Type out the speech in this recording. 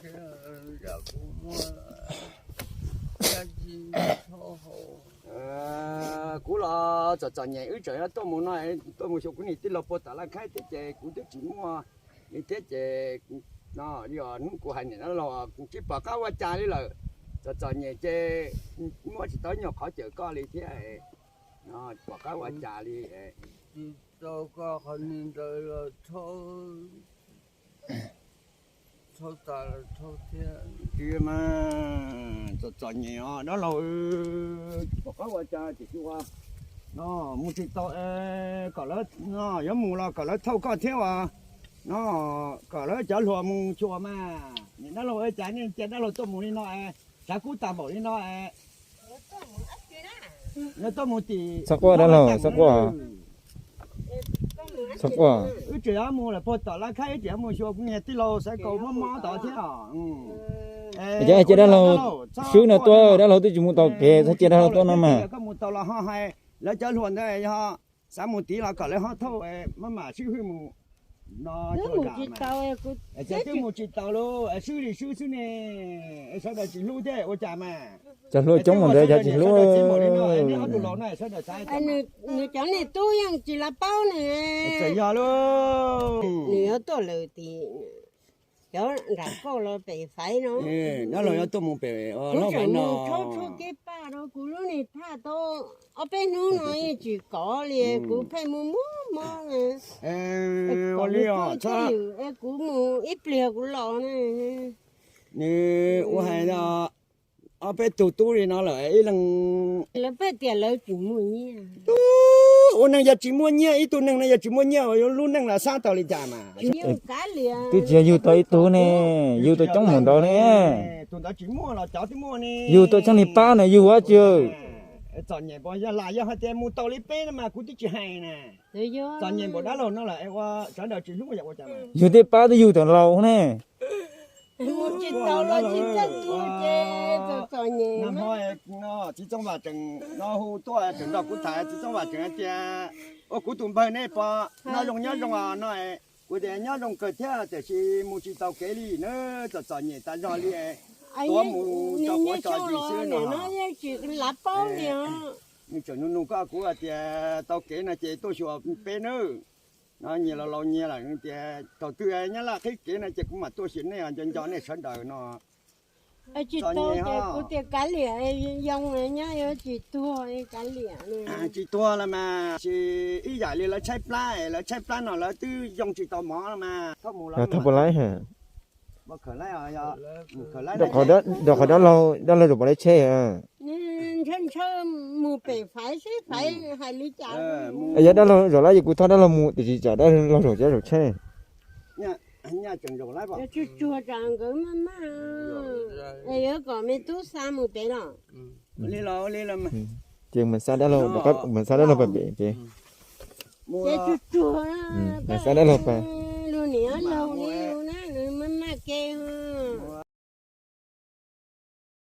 Kuv los txom txom nyem, wb tseem yuav tuaj mus no, tuaj mus xyuas kuv niag tij laug puag tom Laj Khaib thiab ces kuv twb tsis muaj li thiab ces no, hnub kuv hais niam dab laug tsis pom qab ua cas li lawm. Txom txom nyem ces muab tsis tau nyuag qhov cawm koj li thiab, tsis pom qab ua cas li. Tsis tau koj qhov ni ntawd los thiab. Tsis mas txom txom nyem os dab laug, tsis pom qab ua cas tiam sis ua no mus tsis tau, kom lawv yuav mus los kom lawv thauj koj thiab os. No kom lawv cov hluas mus xyuas mas. Niam dab laug, cas nej cia dab laug tuaj mus li no, tshav kub tag npaum li no. Nyob tuaj mus tim Xab Quaj dab laug, Xab Quaj, Xab Quaj. Wb tseem yuav mus lawm puag tom Laj Khaib, wb tseem yuav mus xyuas kuv niag tij laug Xaiv Kaus mob mob tod thiab. Ces cia dab laug swb no tuaj, dab laug twb tsis mus tau kev, txhob cia dab laug tuaj no mas. Koj mus tau los ho hais, lawv cov hluas ntawd yog xav mus tid los kom lawv ho thauj, maj mam sib hwj mus no. Twb mus tsis tau lauj, swb li swb xwb ne, sawv daws tsis hlub thiab ua cas mas. Cov hluas coob mus ntawd yog tsis hlub. Nws cov niag tub yeej tsis lawv paub ne. Txawm yog lauj, nws yuav tuaj lawm tim cov nram kauj los pem Faiv no. Dab laug yuav tuaj mus pem Faiv no, tshuav kev paj rau kuv lub niag thaj tau ob peb hnub no yeej tsis kov li, kuv pheej mus muab mob. Ua li os, kuv mus ib pliag kuv los na. Nws ua hais ob peb tug tub li no lawm ib leeg. Lawv pheej tias lawv tsis muaj nyiaj. Ua neeg yog tsis muaj nyiaj, ib tug neeg no yog tsis muaj nyiaj, lub neej los xab tau li cas mas. Twb tsis yog yug tau ib tug ne, yug tau coob mus ntawd ne. Tus ntawd tsis muaj los cov twb muaj ne. Yug tau tseeb li pab na yug ua tsi. Txom nyem npaum yog lam yog hais tias mus tau li peb no mas kuv twb tsis hais na. Txom nyem npaum dab laug no lawm ua sawv daws tsis hlub yog ua cas. Yug tej pab twb yug tau laus ne. Mus tsis tau los tsis txawj tuag ces txom txom nyem. Nag hmo txiv Txooj Vam tseem no hu tuaj tseem nrog kuv tham, txiv Txooj Vam tseem hais tias ua kuv tus npawg nej pom nyob zoo nyob zoo os no. Kuv tias nyob zoo kawg thiab tiam sis mus tsis tau kev li na, txom txom nyem tas zog li. Tuav mus tso quav tso yig xwb no. Tsis lav paub li. Nws tseem nug nug koj, kuv hais tias tau kev no ces tuaj xyuas peb nawb. No nyias laus laus nyias lawm tias thaum twg Nyab Laj qhib kev no ces kuv mam tuaj xyuas nej, nco nco nej sawv daws no. Tsis tau ces kuv tias kav liam, yoo nyob yuav tsis tuag kav liam. Tsis tuag los mas, sis ib yam li lawv tshaib plab, lawv tshaib plab no lawv twb yoo tsis tau mov los mas. Thauj puas laib? Rau qhov dab laug, dab laug zaum puas laib tsheb? Ntshaw ntshaw mus pem Faiv seb Faiv hais li cas. Yog dab laug zaum laib ces kuv thauj dab laug mus tiam sis tsam dab laug zaum tsheb zaum tsheb. Tsuag tsuag tsam nkawd maj maj, yuav kom me tub xa mus pem los. Ces mus xa dab laug, mus xa dab laug pem pem. Ces tsuag tsuag, xa dab laug pem. Lug niam laug li lug na, nws maj maj ke.